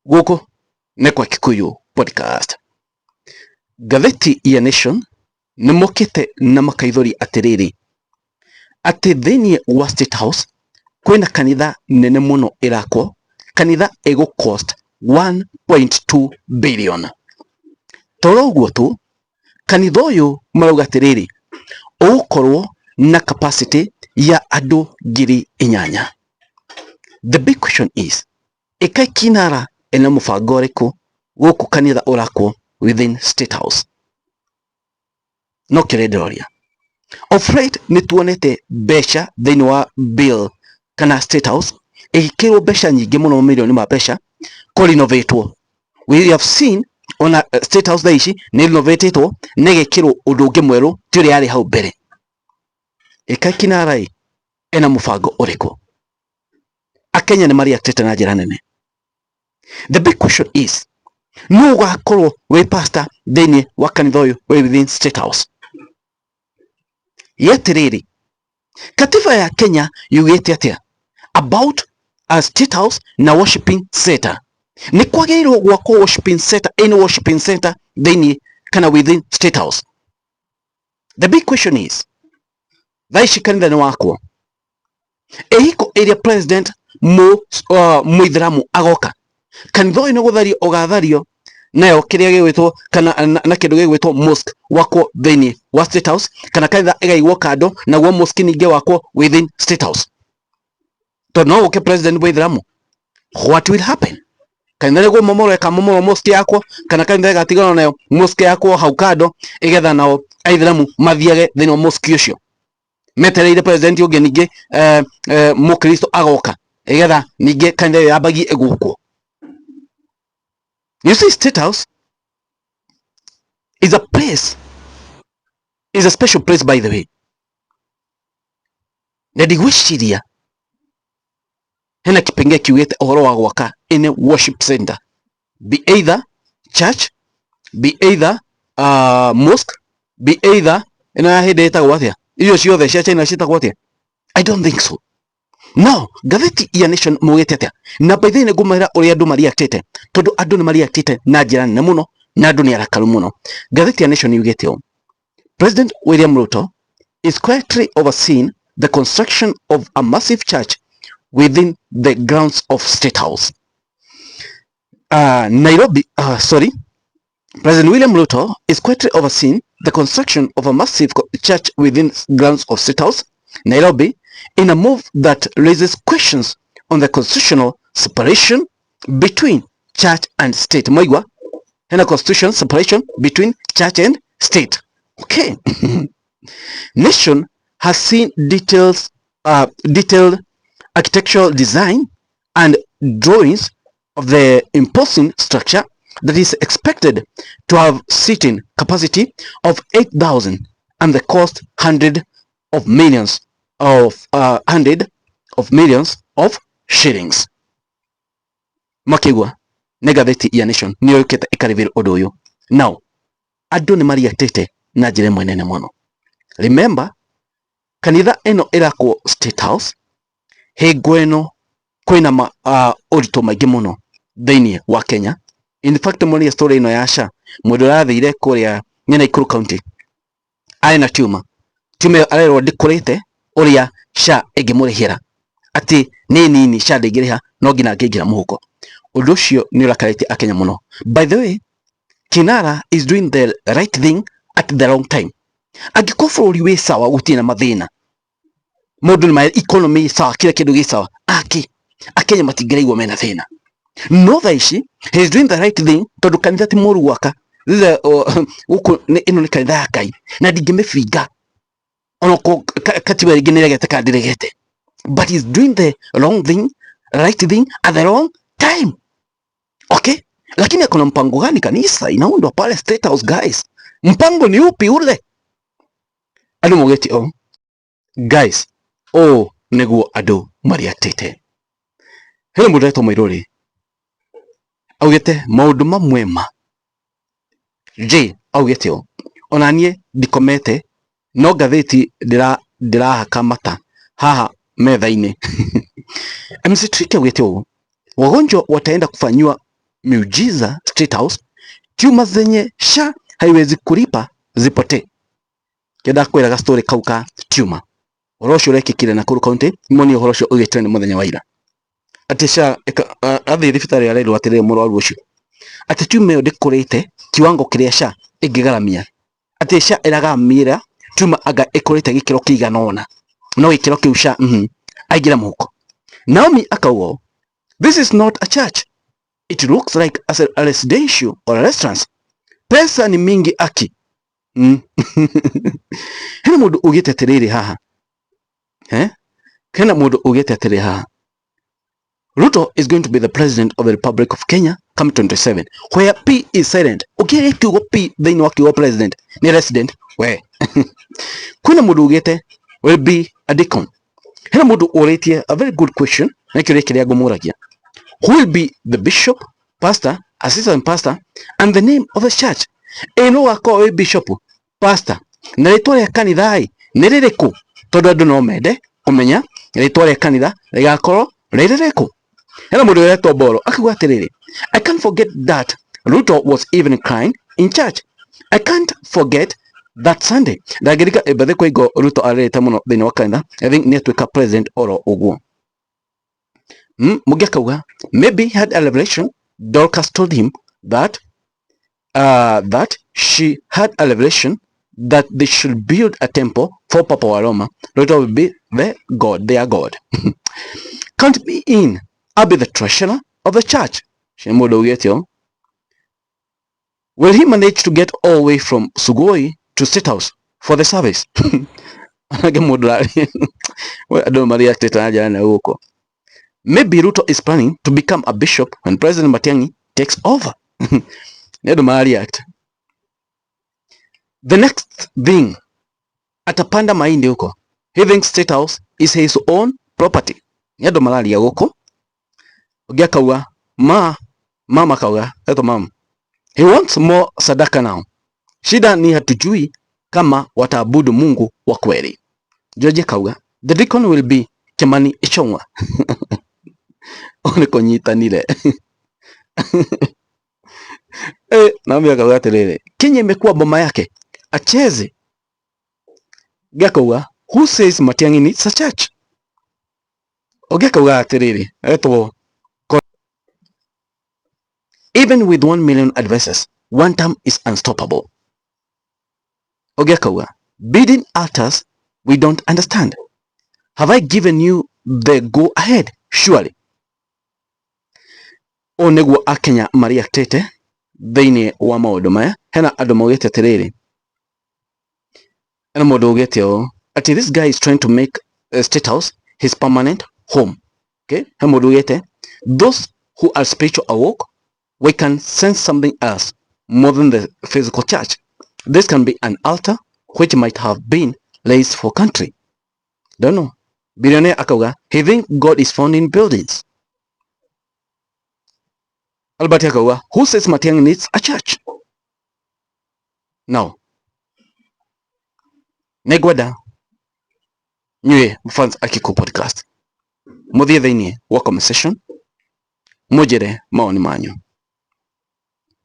Gũkũ nĩ kwa Kikuyu Podcast. Ngathĩti ya Nation nĩ mokĩte na makaithori atĩrĩrĩ, atĩ thĩinĩ wa State House kwĩna kanitha nene mũno ĩrakwo, kanitha ĩgũ cost 1.2 billion. Toro ũguo tu, kanitha ũyũ marauga atĩrĩrĩ, ũgũkorwo na capacity ya andũ 8,000. The big question is, ĩkai Kinara ena mũbango ũrĩkũ gũkũ kanitha ũrakwo within State House? No kĩrĩa ndĩroria. Of late nĩ tuonete mbeca thĩinĩ wa bill kana State House ĩgĩkĩrwo mbeca nyingĩ mũno mamirioni ma mbeca kũrinovatwo. We have seen ona State House thaa ici nĩ rinovatĩtwo na ĩgekĩrwo ũndũ ũngĩ mwerũ ti ũrĩa yarĩ hau mbere. Ĩkai Kinara ĩ ena mũbango ũrĩkũ? Akenya nĩ mareactĩte na njĩra nene. The big question is, nũ ũgakorwo wĩ pastor thĩinĩ wa kanitha ũyũ wĩ within State House? Yetĩrĩrĩ, katiba ya Kenya yugĩte atĩa about a State House na worshiping center? Nĩ kwagĩrĩirwo gwakwo worshiping center, any worshiping center thĩinĩ kana within State House? The big question is, thaa ici kanitha nĩ wakwo, ĩhiko ĩrĩa president mũithĩramu agoka, kanitha ũyũ nĩ gũthario ũgathario nayo kĩrĩa gĩgwĩtwo kana na kĩndũ gĩgwĩtwo mosque wakwo thĩinĩ wa State House, kana kanitha ĩgaigwo kando naguo mosque ningĩ wakwo within State House, tondũ no gũke president mũithĩramu. What will happen? Kanitha nĩ kũmomorwo ĩkamomorwo mosque yakwo, kana kanitha ĩgatigana nayo mosque yakwo hau kando ĩgetha nao aithĩramu mathiage thĩinĩ wa mosque ũcio metereire president ũngĩ ningĩ mũkristo agoka ĩgetha ningĩ kanitha ĩyo yambagie ĩgũkwo. You see, State House is a place, is a special place, by the way. Na ndigwĩciria hena kipengee kiugĩte ũhoro wa gwaka any worship center, be either church, be either mosque, be either ĩno ya hĩndĩ ĩtagwo atĩa, irio ciothe cia China ciĩtagwo atĩa. I don't think so. No ngathĩti ya Nation maugĩte atĩa? Na by the way, nĩngũmwĩra ũrĩa andũ mareactĩte, tondũ andũ nĩ mareactĩte na njĩra nene mũno na andũ nĩ arakaru mũno. Ngathĩti ya Nation yugĩte ũũ: President William Ruto is quietly overseeing the construction of a massive church within the grounds of State House. Nairobi, sorry, President William Ruto is quietly overseeing the construction of a massive church within grounds of State House, Nairobi, in a move that raises questions on the constitutional separation between church and state. Mwaigua? Hena constitution separation between church and state. Okay. Nation has seen detailed architectural design and drawings of the imposing structure that is expected to have seating capacity of 8,000 and the cost hundred of millions of shillings. Makigua nĩ ngathĩti ya Nation nĩyo yũkĩte ĩkareveal ũndũ ũyũ. Now andũ nĩ mareactĩte na njĩra ĩmwe nene mũno. Remember, kanitha ĩno ĩrakwo State House hingo ĩno kwĩna ũritũ maingĩ mũno thĩinĩ wa Kenya. In fact, monire story ĩno ya SHA, mũndũ ũrathire kũrĩa nĩ Nakuru County arĩ na tumor, tumor ĩyo arerwo ndĩkũrĩte ũrĩa SHA ĩngĩmũrĩhĩra, atĩ nĩ nini, SHA ndĩngĩrĩha, no nginya angĩingĩra mũhuko. Ũndũ ũcio nĩ ũrakarĩtie Akenya mũno. By the way, Kinara is doing the right thing at the wrong time. Angĩkorwo bũrũri wĩ sawa, gũtirĩ na mathĩna, mũndũ nĩ economy sawa, kila kĩndũ gĩ sawa, aki Akenya matingĩraigua mena thĩna. No thaa ici he is doing the right thing, tondũ kanitha ti mũru gwaka. Gũkũ ĩno nĩ kanitha ya Ngai na ndingĩmĩbinga ona katiba rĩngĩ nĩregete kana ndĩregete, but he is doing the wrong thing, right thing at the wrong time. Okay, lakini akona mpango gani? Kanisa inaundwa pale State House, guys, mpango ni upi ule? Andũ maugĩte, oh guys, ũũ nĩguo andũ mareactĩte. Hena mũndũ ũretwo Mũirũrĩ augĩte maũndũ mamwe ma J augĩte ũũ, ona niĩ ndikomete no ngathĩti ndĩrahaka mata haha metha-inĩ. MC Trick augĩte ũũ, wagonjwa wataenda kufanyiwa Miujiza State House, tumor zenye SHA haiwezi kulipa zipotee. Kenda kwiraga story kau ka tumor uhoro ucio urekikire Nakuru County moni uhoro ucio ugĩtire muthenya wa ira atĩ SHA athiĩ thibitarĩ arerwo atĩrĩrĩ mũrwaru ũcio atĩ tumor ĩyo ndĩkũrĩte kiwango kĩrĩa SHA ĩngĩgaramia, atĩ SHA ĩragaramĩra tumor anga ĩkũrĩte gĩkĩro kĩigana ũna no gĩkĩro kĩu SHA aingĩra mũhuko. Naomi akauga ũũ, this is not a church, it looks like a residential or a restaurant, pesa ni mingi aki. Hena mũndũ ugĩte atĩrĩrĩ haha, eh? Hena mũndũ ugĩte atĩrĩrĩ haha, Ruto is going to be the president of the Republic of Kenya come 27, where P is silent. Ũkĩaria kiugo P thĩinĩ wa kiugo president nĩ resident we. Kwĩna mũndũ ugĩte will be a deacon. Hena mũndũ ũrĩtie a very good question na kĩũria kĩrĩa ngũmũragia, who will be the bishop, pastor, assistant pastor and the name of the church? Ĩ no gakorwo wĩ bishop, pastor na rĩtwa rĩa kanitha ĩ nĩ rĩrĩkũ? Tondũ andũ no mende kũmenya rĩtwa rĩa kanitha rĩgakorwo rĩ rĩrĩkũ. Hena mũndũ wĩretwo Mboro akiuga atĩrĩrĩ, I can't forget that Ruto was even crying in church. I can't forget that Sunday. Ndangĩrika ĩmbathe kwa ingo Ruto arĩrĩte mũno thĩinĩ wa kanitha. I think nĩ atuĩka president oro ũguo. Mũngĩ akauga maybe he had a revelation. Dorcas told him that she had a revelation that they should build a temple for Papa wa Roma. Ruto will be the God, their God. Count me in. I'll be the treasurer of the church. Mũndũ augĩte ũũ, will he manage to get all the way from Sugoi to State House for the service? Anake mũndũ rari andũ mareactĩte na njĩra nene gũkũ. Maybe Ruto is planning to become a bishop when President Matiang'i takes over. Nĩ andũ marareact. The next thing, atapanda mahindi huko. He thinks State House is his own property. Nĩ andũ mararia gũkũ. Ũngĩ akauga ma mama akauga eto mama, he wants more sadaka now. Shida ni hatujui kama wataabudu Mungu wa kweli. George akauga the deacon will be Kimani Ichung'wa. Nĩ kũnyitanire. Naomi akauga atĩrĩrĩ, Kenya imekuwa boma yake, acheze. Ũngĩ akauga who says Matiang'i needs a church? Ũngĩ akauga atĩrĩrĩ, etwo even with 1 million advisors, one term is unstoppable. Ũngĩ akauga building altars we don't understand. Have I given you the go ahead? Surely. Ũũ nĩguo akenya mareactĩte thĩinĩ wa maũndũ maya. Hena andũ maugĩte atĩrĩrĩ, hena mũndũ augĩte ũũ atĩ this guy is trying to make a State House his permanent home. Okay? Hena mũndũ augĩte those who are spiritual awoke, we can sense something else more than the physical church. This can be an altar which might have been raised for country. Don't know. Billionaire akauga he think God is found in buildings. Albert akauga who says Matiang'i needs a church? Now, nĩngwenda nyuĩ fans a Kiko Podcast mũthiĩ thĩinĩ wa comment section mũnjĩre mawoni manyu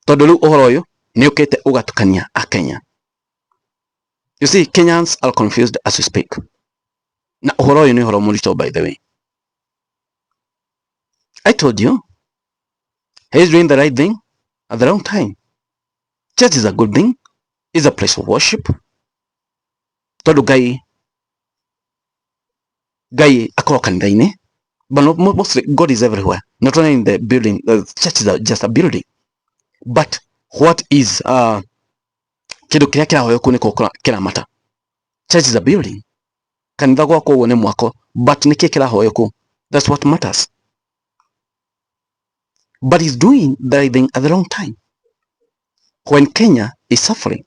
tondũ rĩu ũhoro ũyũ nĩ ũkĩte ũgatukania akenya. You see, Kenyans are confused as we speak. Na ũhoro ũyũ nĩ ũhoro mũritũ, by the way. I told you he's doing the right thing at the wrong time. Church is a good thing, is a place of worship, tondũ Ngai akorwo kanitha-inĩ, but not, mostly God is everywhere, not only in the building. The church is just a building, but what is kindu kiria kirahoywo kuu niko kiramata. Church is a building, kanitha gwakwo ũguo nĩ mwako, but nĩkĩ kĩrahoywo kuu? That's what matters. But he's doing the right thing at the wrong time, when Kenya is suffering,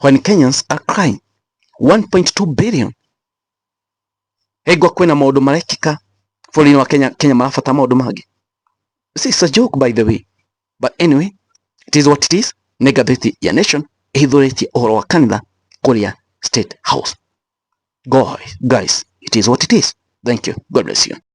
when Kenyans are crying. 1.2 billion hengwa kwĩna maũndũ marekĩka bũrũri-inĩ wa Kenya. Kenya marabata maũndũ mangĩ. See, it's a joke, by the way, but anyway, it is what it is. Nĩ ngathĩti ya Nation ĩhithũrĩtie ũhoro wa kanitha kũrĩa State House. Guys, it is what it is. Thank you. God bless you.